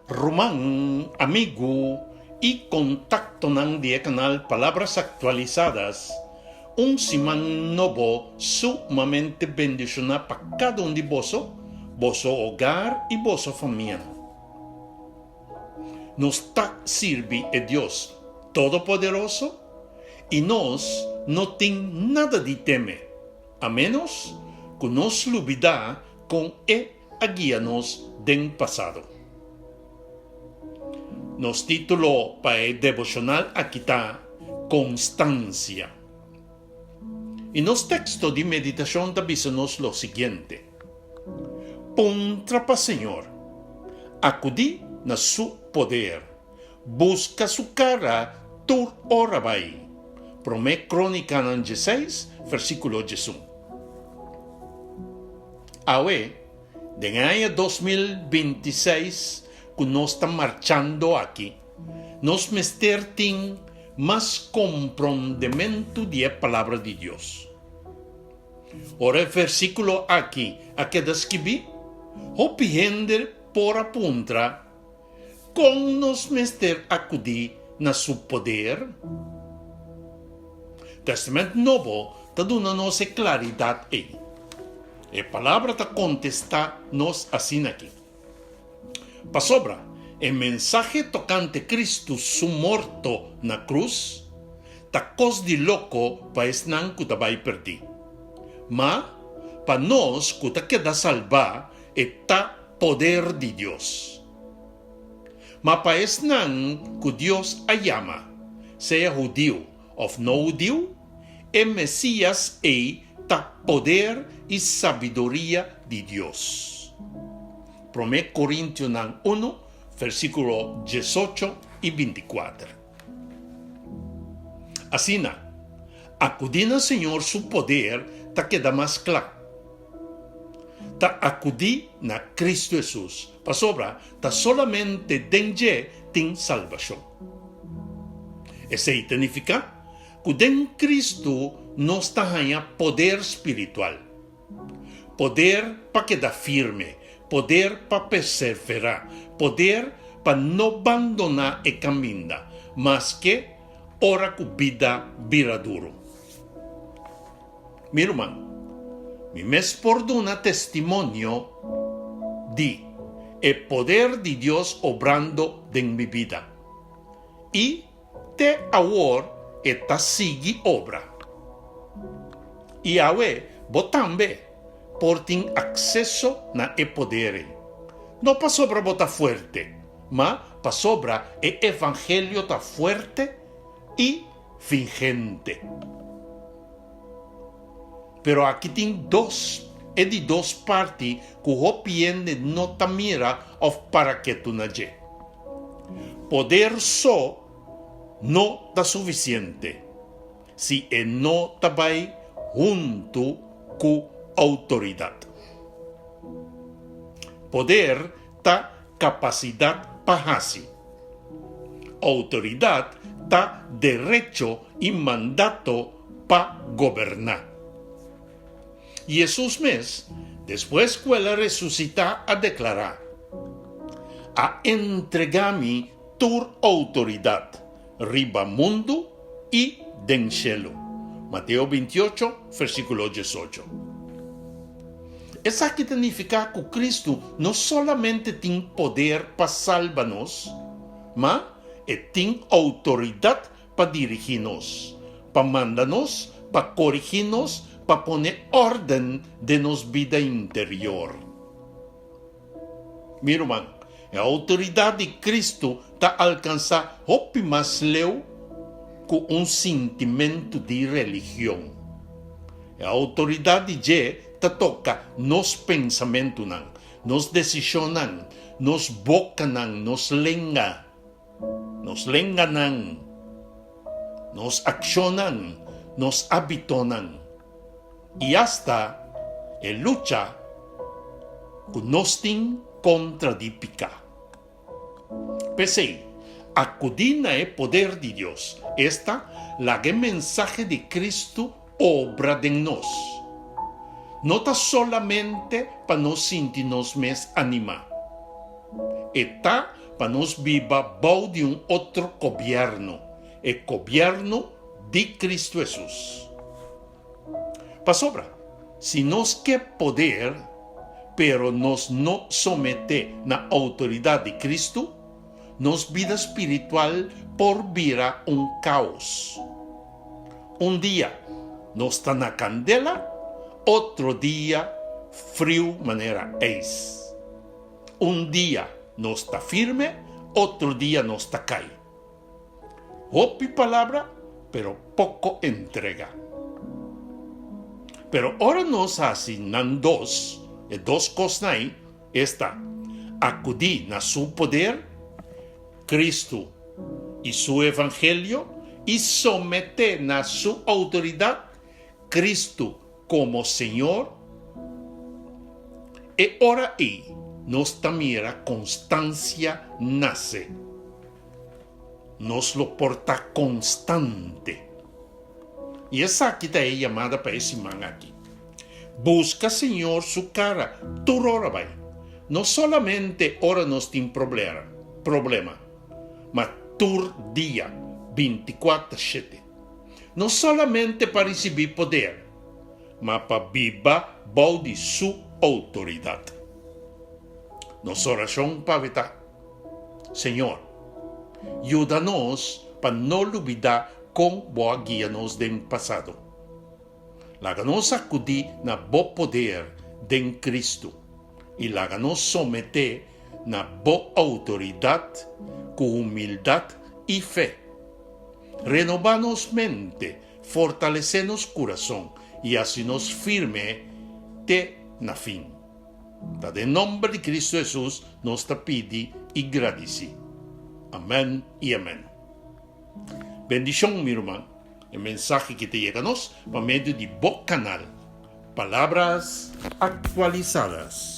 Ruman, amigu i kontaktonan di e kanal Palabras Actualizadas, un siman nobo sumamente bendishoná pa kada un di boso, boso hogar i boso famianan. Nos ta sirbi e Dios Todopoderoso i nos no tin nada di teme, a ménos ku nos lubidá kon e a guia nos den pasado. Nos título pa e devoshonal aki ta Konstansia. I nos teksto di meditashon ta bisa nos lo siguiente, Puntra pa Señor, akudí na Su poder, buska Su kara tur ora bai. Promé Krónikanan dieseis, versíkulo diesun. Awe, den e aña 2026 ku nos ta marchando aki, nos mester tin mas komprondementu di e Palabra di Dios. Ora e versíkulo aki a keda skibí, hopi hende por a puntra, Kon nos mester akudí na su poder? Tèstamènt Nobo ta duna nos e klaridat ei. E Palabra ta kontestá nos asin'aki, Pasobra e mensahe tokante Kristu su morto na krus ta kos di loko pa esnan ku ta bai pèrdí, ma pa nos ku ta keda salbá e ta poder di Dios. Ma pa esnan ku Dios a yama, sea hudiu òf no hudiu, e Mesías ei ta poder i sabiduria di Dios. Promé Korintionan unu, versíkulo diesocho i bintikuater. Asina, akudí na Señor su poder ta keda mas kla. Ta akudí na Kristu Hesus, pasobra ta solamente den dje tin salbashon. Esei ta nifiká ku den Kristu nos ta haña poder spiritual, poder pa keda firme, poder pa perseverá, poder pa no bandoná e kaminda, maske ora ku bida bira duru. Mi ruman, mi mes por duna testimonio di e poder di Dios obrando den mi bida. I te awor e ta sigui obra. I awe bo tambe por tin akseso na e poder ei. No pasobra bo ta fuerte, ma pasobra e evangelio ta fuerte i vigente. Pero aki tin dos, e di dos parti ku hopi hende no ta mira òf para ketu na dje. Poder so no ta sufisiente si e no ta bai huntu ku outoridat. Poder ta kapasidat pa hasi. Outoridat ta derecho i mandato pa goberná. Jesus mes, despues ku el a resusitá, a deklará, A entregá mi tur outoridat riba mundu i den shelu. Mateo bintiocho, versíkulo diesocho. Esaki ta nifiká ku Kristu no solamente tin poder pa salba nos, ma e tin outoridat pa dirigí nos, pa manda nos, pa korigí nos, pa pone órden den nos bida interior. Mi ruman, e outoridat di Kristu ta alkansá hopi mas leu ku un sintimentu di religion. E outoridat di dje ta toka nos pensamentunan, nos desishonnan, nos bokanan, nos lenga, nos lenganan, nos akshonnan, nos ábitonan i asta e lucha ku nos tin kontra di piká. P'esei, akudí na e poder di Dios, esta, laga e mensahe di Kristu obra den nos. No ta solamente pa nos sinti nos mes animá. E ta. pa nos biba bou di un otro gobièrnu, e gobièrnu di Kristu Hesus. Pasobra, si nos ke poder, pero nos no someté na outoridat di Kristu, nos bida spiritual por bira un kaos. Un dia nos ta na kandela, otro dia friu manera eis. Un dia nos ta firme, otro dia nos ta kai. Hopi palabra, pero poko entrega. Pero ora nos hasi nan dos, e dos kosnan ei, esta, akudí na Su poder, Kristu i Su evangelio, i someté na Su outoridat, Kristu komo Señor, e ora ei nos ta mira konstansia nase. Nos lo por ta konstante. I esaki ta e yamada pa e siman aki. Buska Señor su kara tur ora bai, no solamente ora nos tin problema, ma tur dia, bintikuater shete. No solamente pa risibí poder, ma pa biba bou di su outoridat. Nos orashon pa ta, Señor, yuda nos pa no lubidá kon bo a guia nos den pasado. Laga nos akudí na bo poder den Kristu i laga nos someté na bo outoridat ku humildat i fe. Renobá nos mente, fortalesé nos kurason i hasi nos firme te na fin. Ta den nomber di Kristu Hesus nos ta pidi i gradisí. Amèn i amèn. Bendishon, mi ruman. E mensahe ki ta yega nos pa medio di bo kanal Palabras Actualizadas.